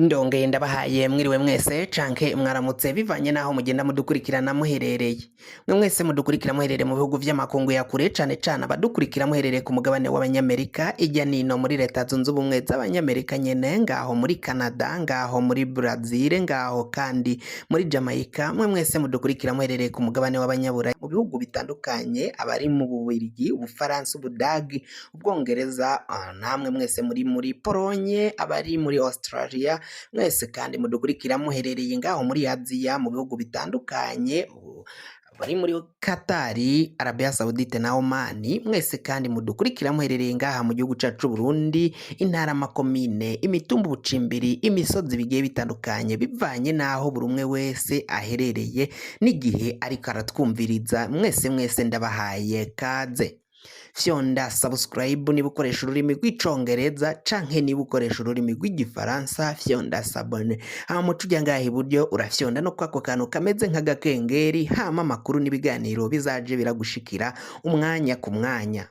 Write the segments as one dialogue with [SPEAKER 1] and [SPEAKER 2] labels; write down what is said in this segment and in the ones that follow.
[SPEAKER 1] Ndongeye ndabahaye mwiriwe mwese canke mwaramutse bivanye n'aho mugenda mudukurikirana muherereye. Mwe mwese mudukurikira muherereye mu bihugu vy'amakungu ya kure cane cane abadukurikira muherereye ku mugabane w'Abanyamerika irya nino muri Leta Zunze Ubumwe z'Abanyamerika nyene, ngaho muri Canada, ngaho muri Brazil, ngaho kandi muri Jamaica, mwe mwese mudukurikira muherereye ku mugabane w'Abanyaburaya mu bihugu bitandukanye, abari mu Bubiligi, Ubufaransa, Ubudagi, Ubwongereza, namwe mwese muri muri Polonye, abari muri Australia, mwese kandi mudukurikira muherereye ngaho muri Aziya mu bihugu bitandukanye, bari muri Katari, Arabia Saudite na Oman, mwese kandi mudukurikira muherereye ngaha mu gihugu cacu c'Uburundi, intara, amakomine, imitumba, ubucimbiri, imisozi bigiye bitandukanye bivanye n'aho buri umwe wese aherereye n'igihe ariko aratwumviriza, mwese mwese ndabahaye kaze. Fyonda subscribe niba ukoresha ururimi rw'icongereza canke niba ukoresha ururimi rw'igifaransa fyonda s'abonner, hama uca uja ngaha iburyo urafyonda no kwako kantu kameze nk'agakengeri, hama amakuru n'ibiganiro bizaje biragushikira umwanya ku mwanya.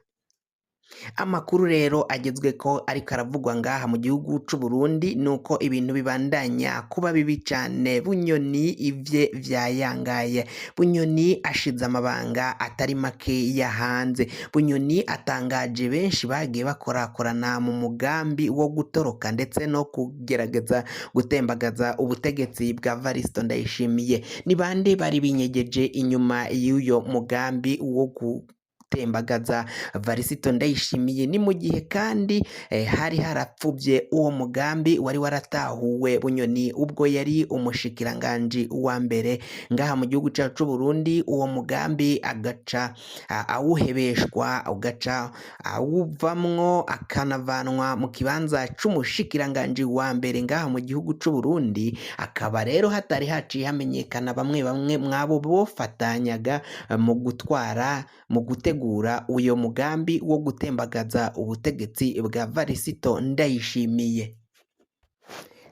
[SPEAKER 1] Amakuru rero agezweko ariko aravugwa ngaha mu gihugu c'u Burundi nuko ibintu bibandanya kuba bibi cane. Bunyoni ivye vyayangaye, Bunyoni ashize amabanga atari make ya hanze. Bunyoni atangaje benshi bagiye bakorakorana mu mugambi wo gutoroka ndetse no kugerageza gutembagaza ubutegetsi bwa Varisito Ndayishimiye. Ni bande bari binyegeje inyuma y'uyo mugambi wo gutembagaza Varisito Ndayishimiye? Ni mu gihe kandi hari harapfuvye uwo mugambi wari waratahuwe Bunyoni ubwo yari umushikiranganji wa mbere ngaha mu gihugu cacu c'Uburundi, uwo mugambi agaca awuhebeshwa, ugaca awuvamwo, akanavanwa mu kibanza c'umushikiranganji wa mbere ngaha mu gihugu c'Uburundi. Akaba rero hatari haciye hamenyekana bamwe bamwe mwabo bofatanyaga mu gutwara mu gutegura uyo mugambi wo gutembagaza ubutegetsi bwa Varisito Ndayishimiye.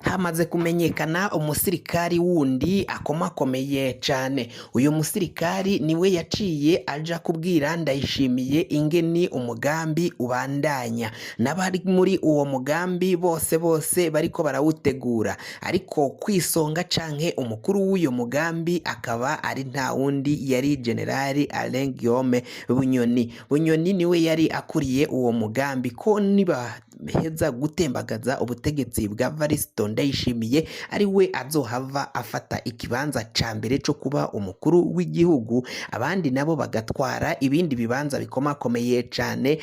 [SPEAKER 1] Hamaze kumenyekana umusirikari wundi akomakomeye cane. Uyu musirikari niwe yaciye aja kubwira Ndayishimiye ingeni umugambi ubandanya, n'abari muri uwo mugambi bose bose bariko barawutegura, ariko kwisonga canke umukuru w'uyo mugambi akaba ari nta wundi yari Generali Alain Guillaume Bunyoni. Bunyoni niwe yari akuriye uwo mugambi ko nibaheza gutembagaza ubutegetsi bwa Varisito Ndayishimiye ari we azohava afata ikibanza ca mbere co kuba umukuru w'igihugu, abandi nabo bagatwara ibindi bibanza bikomakomeye cane,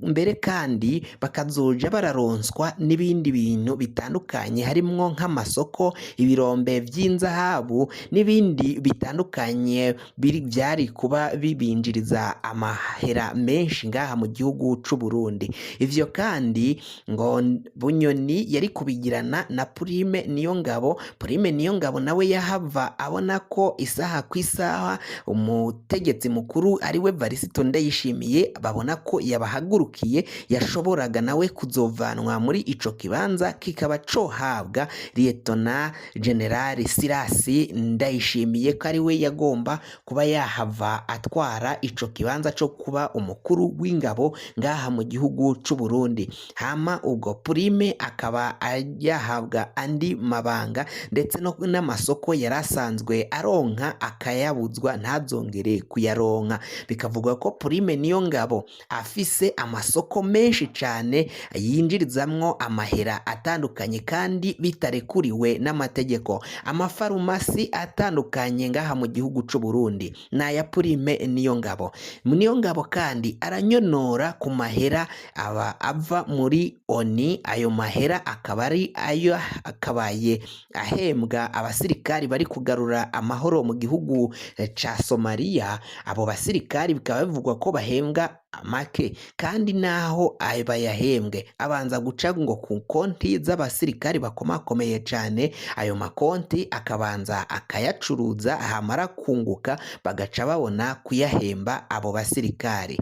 [SPEAKER 1] mbere kandi bakazoja bararonswa n'ibindi bintu bitandukanye harimwo nk'amasoko, ibirombe vy'inzahabu n'ibindi bitandukanye biri vyari kuba bibinjiriza amahera menshi ngaha mu gihugu c'u Burundi. Ivyo kandi ngo Bunyoni yari kubigirana na Prime Niyongabo. Prime Niyongabo nawe yahava abona ko isaha ku isaha umutegetsi mukuru ariwe Varisito Ndayishimiye babona ko yabahagurukiye, yashoboraga nawe kuzovanwa muri ico kibanza kikaba cohabwa Liyetona Generali Sirasi Ndayishimiye, ko ariwe yagomba kuba yahava atwara ico kibanza co kuba umukuru w'ingabo ngaha mu gihugu c'u Burundi. Hama ubwo Prime akaba yahabwa andi mabanga ndetse n'amasoko yari asanzwe aronka akayabuzwa ntazongere kuyaronka. Bikavugwa ko Prime Niyongabo afise amasoko menshi cane yinjirizamwo amahera atandukanye kandi bitarekuriwe n'amategeko. Amafarumasi atandukanye ngaha mu gihugu c'u Burundi n'aya Prime Niyongabo. Niyongabo kandi aranyonora ku mahera aba ava muri ONU, ayo mahera akaba ari ayo akabaye ahembwa abasirikari bari kugarura amahoro mu gihugu ca Somalia. Abo basirikari bikaba bivugwa ko bahembwa make, kandi naho bayahembwe abanza guca ngo ku konti z'abasirikari bakomakomeye cane, ayo makonti akabanza akayacuruza, hamara kunguka bagaca babona kuyahemba abo basirikari.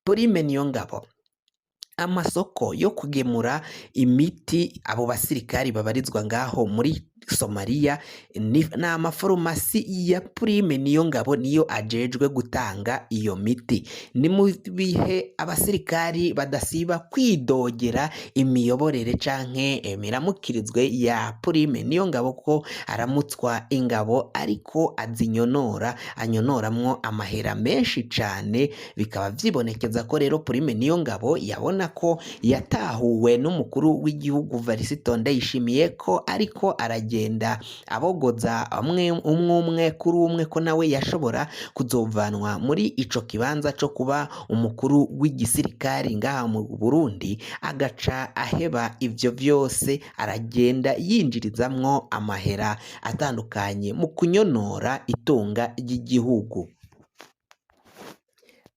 [SPEAKER 1] Prime Niyongabo amasoko yo kugemura imiti abo basirikari babarizwa ngaho muri Somaliya. Ni amafarumasi ya Prime Niyongabo niyo ajejwe gutanga iyo miti. Ni mu bihe abasirikari badasiba kwidogera imiyoborere canke imiramukirizwe ya Prime Niyongabo ko aramutswa ingabo ariko azinyonora, anyonoramwo amahera menshi cane. Bikaba vyibonekeza ko rero Prime Niyongabo yabona ko yatahuwe n'umukuru w'igihugu Varisito Ndayishimiye, ko ariko aragenda abogoza umwe umwe kuri umwe, ko nawe yashobora kuzovanwa muri ico kibanza co kuba umukuru w'igisirikari ngaha mu Burundi, agaca aheba ivyo vyose, aragenda yinjirizamwo amahera atandukanye mu kunyonora itunga ry'igihugu.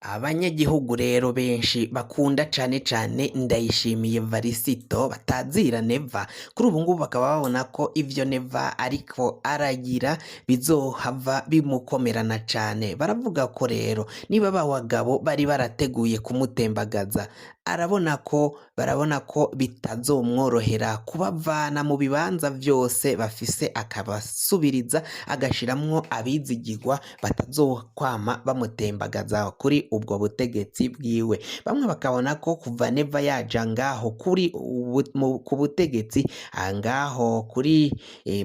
[SPEAKER 1] Abanyagihugu rero benshi bakunda cane cane Ndayishimiye Varisito batazira Neva, kuri ubu ngubu bakaba babona ko ivyo Neva ariko aragira bizohava bimukomerana cane. Baravuga ko rero niba abagabo bari barateguye kumutembagaza, arabona ko barabona ko bitazomworohera kubavana mu bibanza vyose bafise, akabasubiriza agashiramwo abizigirwa batazokwama bamutembagaza kuri ubwo butegetsi bwiwe. Bamwe bakabona ko kuva Neva yaja ngaho kuri ku butegetsi ngaho kuri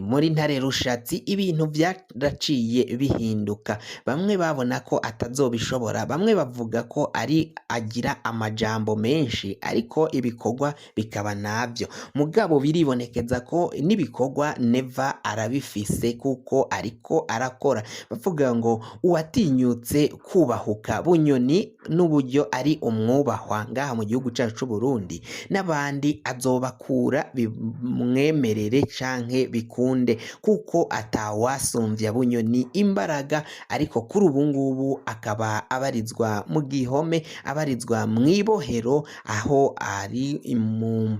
[SPEAKER 1] muri Ntare Rushatsi, ibintu vyaraciye bihinduka. Bamwe babona ko atazobishobora, bamwe bavuga ko ari agira amajambo menshi ariko ibikorwa bikaba navyo. Mugabo biribonekeza ko n'ibikorwa Neva arabifise kuko ariko arakora. Bavuga ngo uwatinyutse kubahuka Bunyoni n'uburyo ari umwubahwa ngaha mu gihugu cacu c'u Burundi, n'abandi azobakura bimwemerere canke bikunde, kuko atawasumvya Bunyoni imbaraga. Ariko kuri ubu ngubu akaba abarizwa mu gihome, abarizwa mw'ibohero, aho ari mu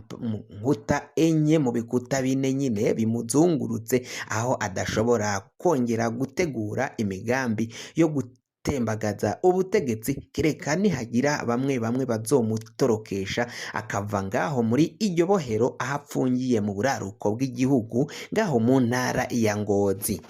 [SPEAKER 1] nkuta enye, mu bikuta bine nyine bimuzungurutse, aho adashobora kongera gutegura imigambi yo gutembagaza ubutegetsi, kereka nihagira bamwe bamwe bazomutorokesha akava ngaho muri iryo bohero aho apfungiye mu buraruko bw'igihugu ngaho mu ntara ya Ngozi.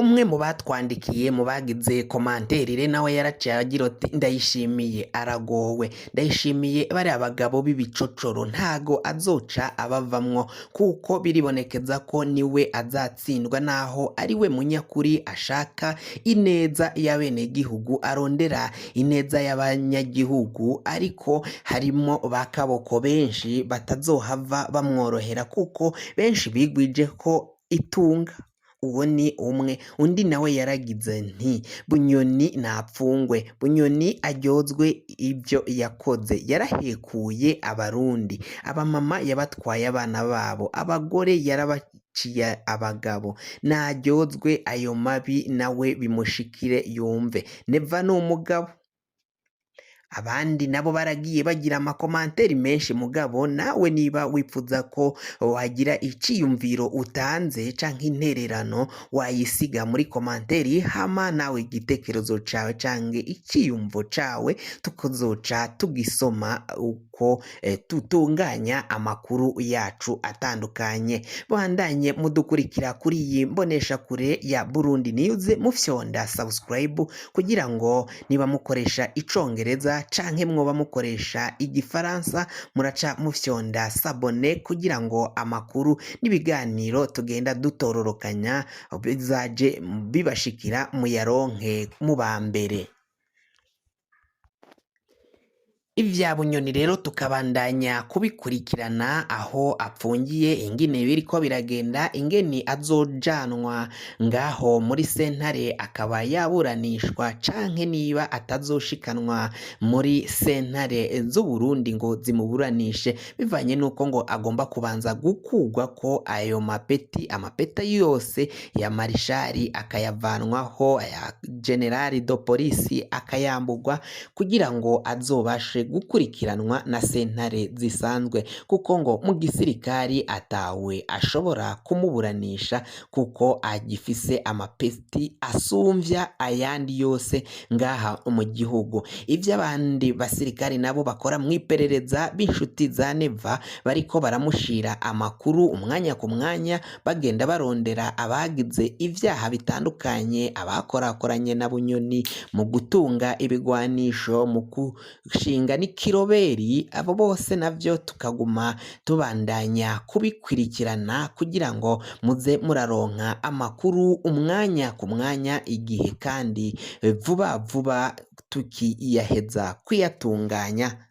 [SPEAKER 1] Umwe mu batwandikiye, mu bagize commentaire, nawe yaraciye agira ati: "Ndayishimiye aragowe, Ndayishimiye bariya abagabo b'ibicocoro ntago azoca abavamwo, kuko biribonekeza ko niwe azatsindwa, naho ari we munyakuri ashaka ineza y'abenegihugu, arondera ineza y'abanyagihugu, ariko harimo ba kaboko benshi batazohava bamworohera, kuko benshi bigwije ko itunga." Uwo ni umwe. Undi nawe yaragize nti: "Bunyoni napfungwe, Bunyoni aryozwe ibyo yakoze, yarahekuye Abarundi, abamama yabatwaye abana babo, abagore yarabaciye abagabo, naryozwe ayo mabi nawe bimushikire yumve. Neva ni umugabo." Abandi nabo baragiye bagira ama commentaires menshi, mugabo nawe niba wipfuza ko wagira iciyumviro utanze canke intererano, wayisiga muri commentaire, hama nawe igitekerezo cawe canke iciyumvo cawe tukazoca tugisoma uko tutunganya amakuru yacu atandukanye. Bandanye mudukurikira kuri iyi mboneshakure ya Burundi News, mufyonda subscribe kugira ngo niba mukoresha icongereza canke mwoba mukoresha igifaransa, muraca mufyonda s'abonner kugira ngo amakuru n'ibiganiro tugenda dutororokanya bizaje bibashikira, muyaronke muba mbere. Ivya Bunyoni rero tukabandanya kubikurikirana aho apfungiye, ingene biriko biragenda, ingene azojanwa ngaho muri sentare akaba yaburanishwa, canke niba atazoshikanwa muri sentare z'Uburundi ngo zimuburanishe, bivanye nuko ngo agomba kubanza gukurwa ko ayo mapeti, amapeta yose ya marishari akayavanwaho, aya général de police akayambugwa, kugira ngo azobashe gukurikiranwa na sentare zisanzwe, kuko ngo mu gisirikari atawe ashobora kumuburanisha kuko agifise amapeti asumvya ayandi yose ngaha mu gihugu. Ivyo abandi basirikari nabo bakora mw'iperereza b'inshuti za Neva bariko baramushira amakuru umwanya ku mwanya, bagenda barondera abagize ivyaha bitandukanye, abakorakoranye na Bunyoni mu gutunga ibigwanisho, mu gushinga n'ikiroberi, abo bose navyo tukaguma tubandanya kubikurikirana kugira ngo muze muraronka amakuru umwanya ku mwanya, igihe kandi vuba vuba tukiyaheza kuyatunganya.